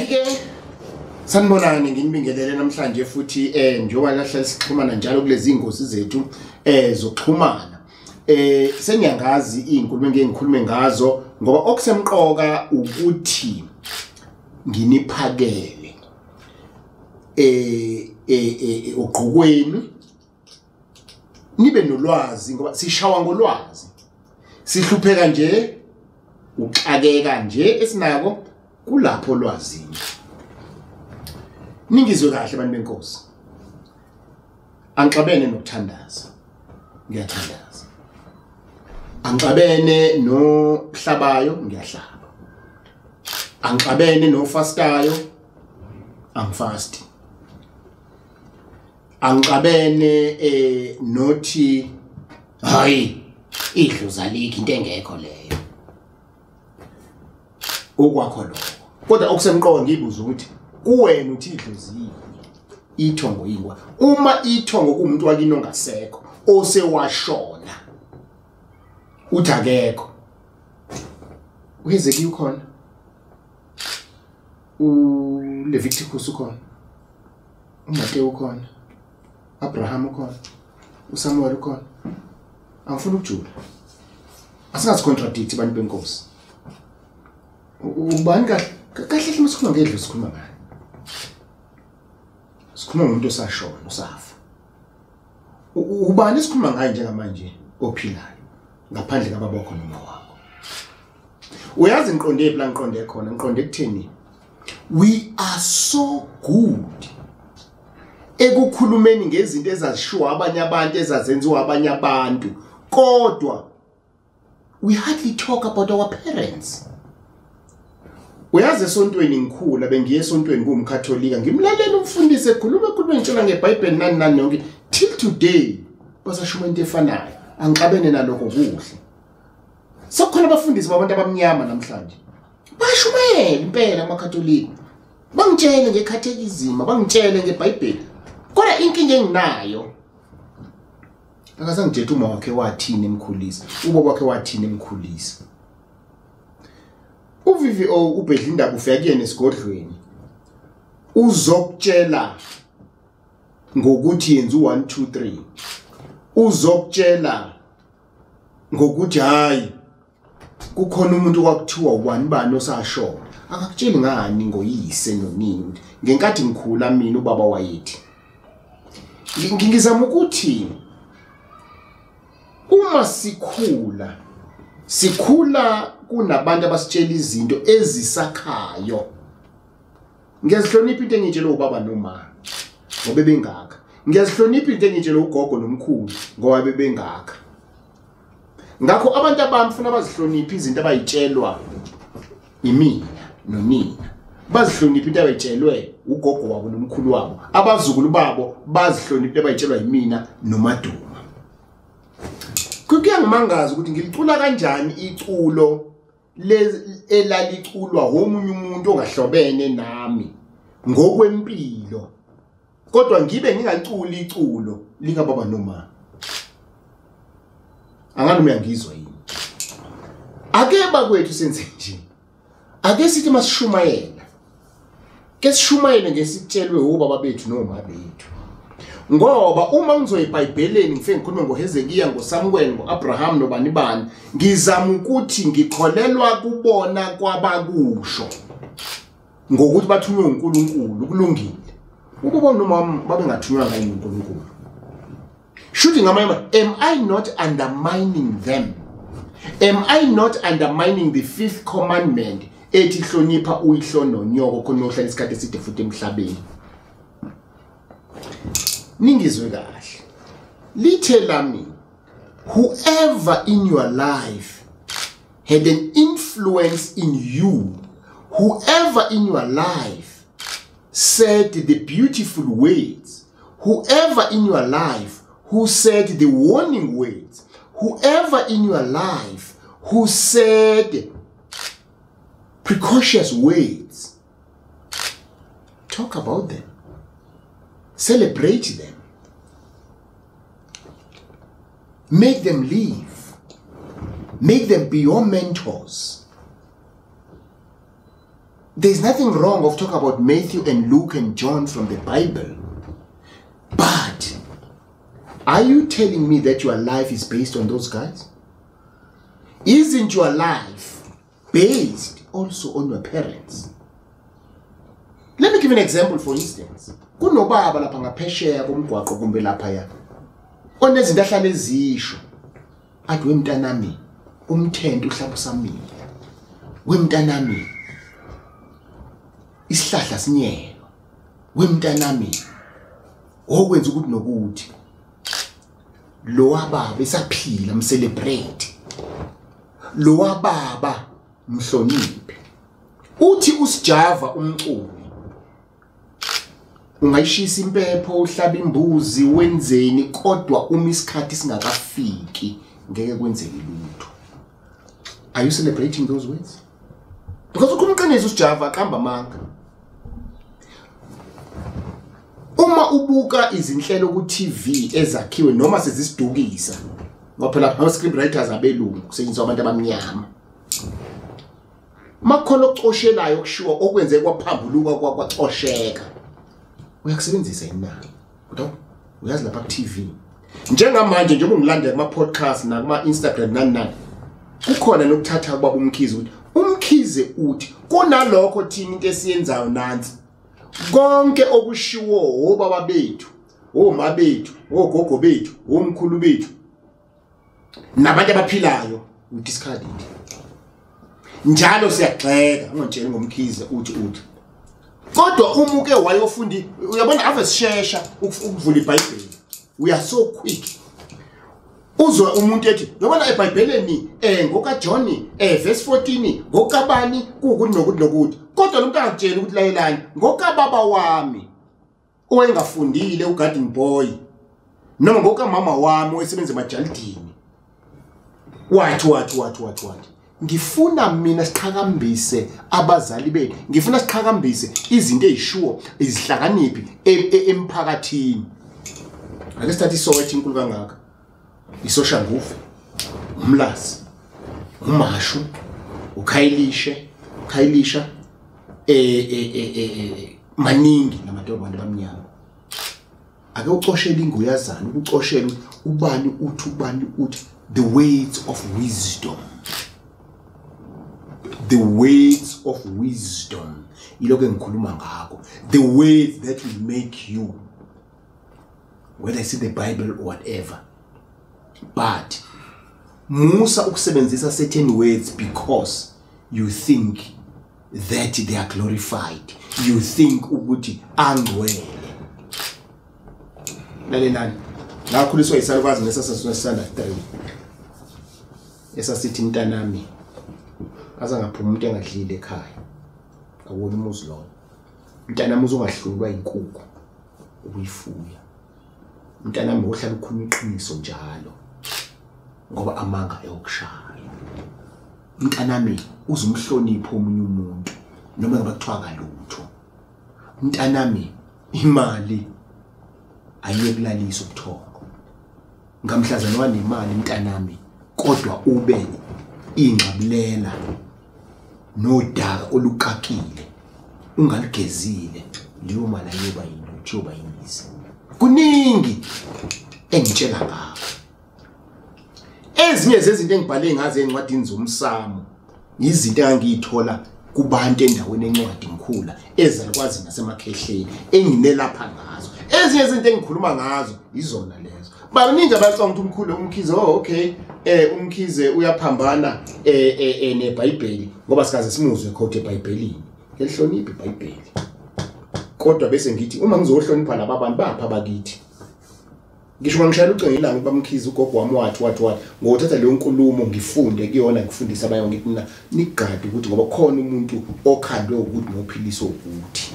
Hayi-ke sanibonani, nginibingelele namhlanje futhi njengoba lahlala sixhumana njalo kulezi ngosi zethu zokuxhumana. Seniyangazi izinkulumo engike ngikhulume ngazo ngoba okusemqoka ukuthi nginiphakele ogqokweni nibe nolwazi ngoba sishawa ngolwazi. Sihlupheka nje uxakeka nje esinako kulapho lwazini. Ningizwe kahle abantu benkosi. Angixabene nokuthandaza. Ngiyathandaza. Angixabene nohlabayo, ngiyahlaba. Angixabene nofastayo, angifasti. Angixabene nothi hayi idlozi alikho into engekho leyo. Okwakho lokho. Kodwa okusemqoka ngibuza ukuthi kuwena uthi idlozi yini? Ithongo yini? Uma ithongo kumuntu wakini ongasekho osewashona uthi akekho. uHezekiya ukhona. uLeviticus ukhona. uMateyu ukhona. Abraham ukhona. uSamuel ukhona. Angifuni ukujula. Asingazicontradict abantu benkosi. Ubani kahle kahle masikhuluma ngedlozi sikhuluma ngani? Sikhuluma ngomuntu osashona usafa. Ubani esikhuluma ngaye njengamanje ophilayo ngaphandle kababa wakho noma wakho? Uyazi ngiqonde phi la ngiqonde khona? Ngiqonde ekutheni we are so good ekukhulumeni ngezinto ezazishiwo abanye abantu, ezazenziwa abanye abantu, kodwa we hardly talk about our parents. Uyazi esontweni ngikhula bengiye esontweni kuwumkatholika ngimlalela umfundisi ekhuluma ekhuluma ngitshela ngeBhayibheli nani nani yonke till today basashuma into efanayo. Angixabene nalokho kuhle. Sekukhona abafundisi babantu abamnyama namhlanje bashumayela impela amakatholika, bangitshele ngekhathekizima, bangitshele ngeBhayibheli, kodwa inkinga enginayo akazangitshela uma wakhe wathini emkhulisa, ubaba wakhe wathini emkhulisa. UVVO ubhedla indaba ufika kuyena esigodlweni uzokutshela ngokuthi yenza u1 2 3, uzokutshela ngokuthi hayi kukhona umuntu okwakuthiwa ubani bani osashona. Akakutsheli ngani ngoyise nonini ukuthi ngenkathi ngikhula mina ubaba wayethi. Ngizama ukuthi uma sikhula sikhula kunabantu abasitshela izinto ezisakhayo. Ngiyazihlonipha into engitshelwe ubaba noma ngoba bebengaka. Ngiyazihlonipha into engitshelwe ugogo nomkhulu ngoba bebengaka. Ngakho abantu abami funa bazihloniphe izinto abayitshelwa imina nonina. Bazihloniphe into abayitshelwe ugogo wabo nomkhulu wabo. Abazukulu babo bazihloniphe into abayitshelwa yimina noMaduma. Kuyangimangaza ukuthi ngilicula kanjani iculo elaliculwa omunye umuntu ongahlobene nami ngokwempilo, kodwa ngibe ngingaculi iculo likababa noma. Angani uyangizwa yini? Ake bakwethu senze nje. Ake sithi masishumayela. Ke sishumayele ngesitshelwe obaba bethu noma bethu. Ngoba uma ngizoya eBhayibhelini ngifike ngikhulume ngoHezekiya, ngoSamuel, ngoAbraham nobani bani, ngizama ukuthi ngikholelwa kubona kwabakusho ngokuthi bathunywe uNkulunkulu, kulungile. Ubaba noma babengathunywa ngaye uNkulunkulu. Shooting ngamanye, am I not undermining them? Am I not undermining the fifth commandment ethi hlonipha uyihlo nonyoko khona uhlala isikhathi eside futhi emhlabeni? Ningizwe kahle. Lithe lami, whoever in your life had an influence in you, whoever in your life said the beautiful words, whoever in your life who said the warning words, whoever in your life who said precautious words, talk about them. Celebrate them. Make them live. Make them be your mentors. There's nothing wrong of talking about Matthew and Luke and John from the Bible. But are you telling me that your life is based on those guys? Isn't your life based also on your parents? Let me give an example, for instance. Kunobaba lapha ngaphesheya komgwaqo kumbe laphaya. Onezinto ahlale ezisho. Athi wemntanami umthente uhlaba usamile. Wemntanami isihlahla sinyelwa. Wemntanami okwenza ukuthi nokuthi lo wababa esaphila mcelebrate. Lo wababa mhloniphe. Uthi uSjava umculi ungayishisa impepho uhlaba imbuzi wenzeni kodwa uma isikhathi singakafiki ngeke kwenzeke lutho. Are you celebrating those words? Because ukhumqiniso uSjava aqamba amanga. Uma ubuka izinhlelo ku TV ezakhiwe noma sezisidukisa, ngoba phela ama script writers abelungu kusetshenziswa abantu abamnyama. Makhona okucoshelayo okushiwo okwenzeke kwaphambuluka kwacosheka. Uyakusebenzisa yini na? Kodwa uyazi lapha ku TV. Njengamanje njengoba ngilandela kuma podcast nakuma Instagram nani nani. Kukhona nokuthatha kubaba uMkhize ukuthi uMkhize uthi kunalokho thina into esiyenzayo nansi. Konke okushiwo obaba bethu, oma bethu, ogogo bethu, omkhulu bethu nabantu abaphilayo we discard it. Njalo siyagxeka ungitshela ngoMkhize uthi uthi. Kodwa uma uke wayofunda uyabona ave sishesha ukuvula iBhayibheli. We are so quick. Uzwe umuntu ethi yobona eBhayibheleni ngoka John verse 14 ngokabani kukuthi nokuthi nokuthi. Kodwa lo muntu akutshela ukuthi layelani ngoka baba wami owayengafundile ugarden boy noma ngoka mama wami osebenza emajalidini. Wathi wathi wathi wathi wathi. Ngifuna mina siqhakambise abazali bethu, ngifuna siqhakambise izinto ezishuwo izihlakaniphi emphakathini. Ake sithathe iSoweto inkulu kangaka, iSoshanguve, uMlazi, uMashu, uKhayilishe, Khayilisha, maningi namadolobha abantu abamnyama. Ake ucoshele inguyazana, ucoshele ubani uthi ubani uthi, the words of wisdom. The words of wisdom. Ilokho engikhuluma ngakho. The words that will make you, whether it's in the Bible or whatever. But musa ukusebenzisa certain words because you think that they are glorified. You think ukuthi angcwele. Lalelani. Ngakhuliswa yisalukazi ngesasasanda 3. Esasithi mntanami azangaphuma umuntu engadlile ekhaya. Awona umuzi lowo. Mntanami uzongahlulwa inkukhu ukuyifuya. Mntanami ohlala ukhuluma iqiniso njalo ngoba amanga eyokushaya. Mntanami uzumhlonipho omunye umuntu noma ngabe kuthiwa kalutho. Mntanami imali ayiyekulalisa ubuthongo. Ngamhlazana wanemali mntanami kodwa ube ingxabulela nodaka olukakile ungaligezile leyo mali ayoba yilutho yoba yize. Kuningi engitshela ngakho. Ezinye zezinto engibhale ngazo encwadini zomsamo izinto engangiyithola kubantu endaweni encwadi ngikhula ezalukwazi nasemakhehleni enginelapha ngazo. Ezinye izinto engikhuluma ngazo izona lezo. Baningi abacanga ukuthi umkhulu uMkhize, oh okay, uMkhize uyaphambana neBhayibheli ngoba sikaze simuzwe quote eBhayibhelini. Ngelihloniphe iBhayibheli. Kodwa bese ngithi uma ngizohlonipha laba bantu bapha bakithi. Ngisho ngishayela ucingo ilanga baMkhize ugogo wami wathi wathi wathi ngothatha leyo nkulumo ngifunde kuyona ngifundise abanye ngithi mina nigade ukuthi ngoba khona umuntu okhandwe ukuthi nophiliso ukuthi.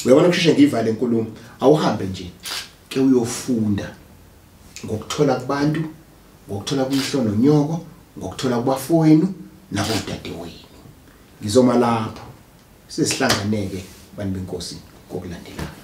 Uyabona kusheshe ngivale inkulumo awuhambe nje ke uyofunda ngokuthola kubantu, ngokuthola kuyihlo nonyoko, ngokuthola kubafowenu nabodadewenu. Ngizoma lapho sesihlanganeke bantu benkosi kokulandelayo.